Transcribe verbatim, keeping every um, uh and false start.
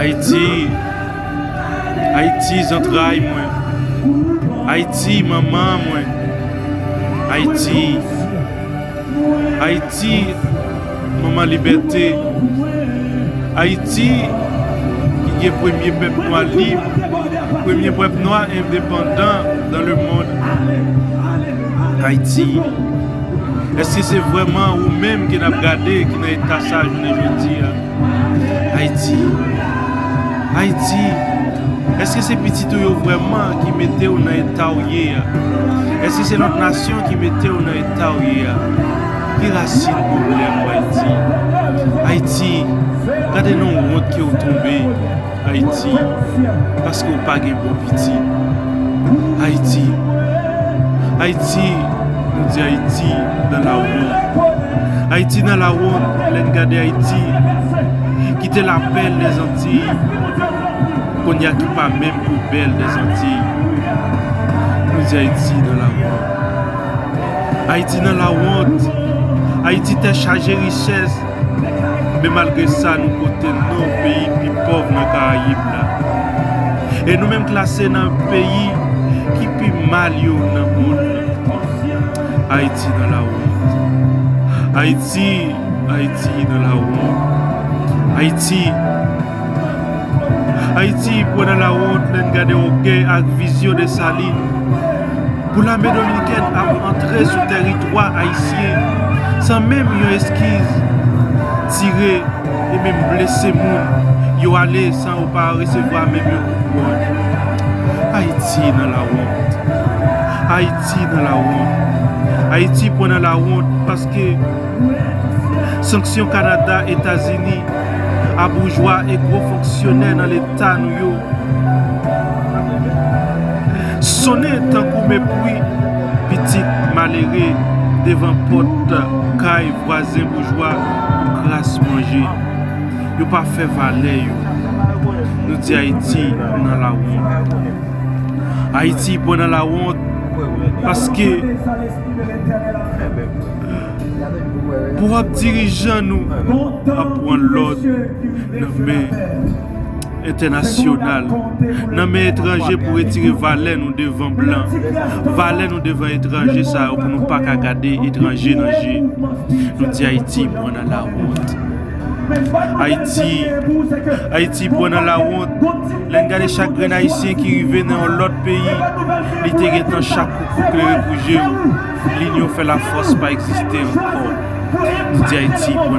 Ayiti, Ayiti zantray mwen, Ayiti manman mwen, Ayiti, Ayiti manman libète, Ayiti ki gen premye pèp nwa lib, premye pèp nwa endepandan dans le monde. Ayiti, èske se vrèman ou menm ke n ap gade ki nan eta sa jounen jodi a? Ayiti, Ayiti, èske se pitit ou yo vrèman ki mete w nan eta w ye a? Èske se lòt nasyon ki mete w nan eta w ye a? Ki rasin pwoblèm ou, Ayiti? Ayiti, gade nan wont ke w tonbe, Ayiti, paske w pa gen bon pitit. Ayiti, Ayiti, nou di Ayiti nan lawont. Ayiti nan lawont, lè n gade Ayiti, ki te la bèl dèzantiy, kounye a ki pa menm pou bèl dèzantiy. Nou di Ayiti nan lawont. Ayiti nan lawont. Ayiti tè chaje richès. Men malgre sa, nou pote non peyi pi pòv nan Karayib la. E nou menm klase nan peyi ki pi mal yo nan mond lan. Ayiti nan lawont. Ayiti, Ayiti nan lawont. Ayiti, Ayiti pran nan lawont lè n gade ògèy ak vizyon Desalin. Pou lame dominikèn ap antre sou tèritwa ayisyen san menm yon eskiz, tire e menm blese moun, yo ale san yo pa resevwa menm yon kout bòl. Ayiti nan lawont. Ayiti nan lawont. Ayiti pran nan lawont paske sanksyon Kanada, Etazini, a boujwa e gwo fonksyonè nan leta nou yo sonnen tankou mepri pitit malere devan pòt kay vwazen boujwa pou kras manje. Yo pa fè valè yo. Nou di Ayiti nan lawont. Ayiti pran nan lawont paske pwòp dirijan nou ap pran lòd nan men entènasyonal, nan men etranje pou retire valè nou devan blan, valè nou devan etranje sa yo pou nou pa ka gade etranje nan je. Nou di Ayiti pran nan lawont. Ayiti, Ayiti pran nan lawont. Lè n gade chak grenn ayisyen ki rive nan yon lòt peyi, li te gentan chak koukou klere pou je w. Linyon fè lafòs pa egziste ankò. Nou di Ayiti pran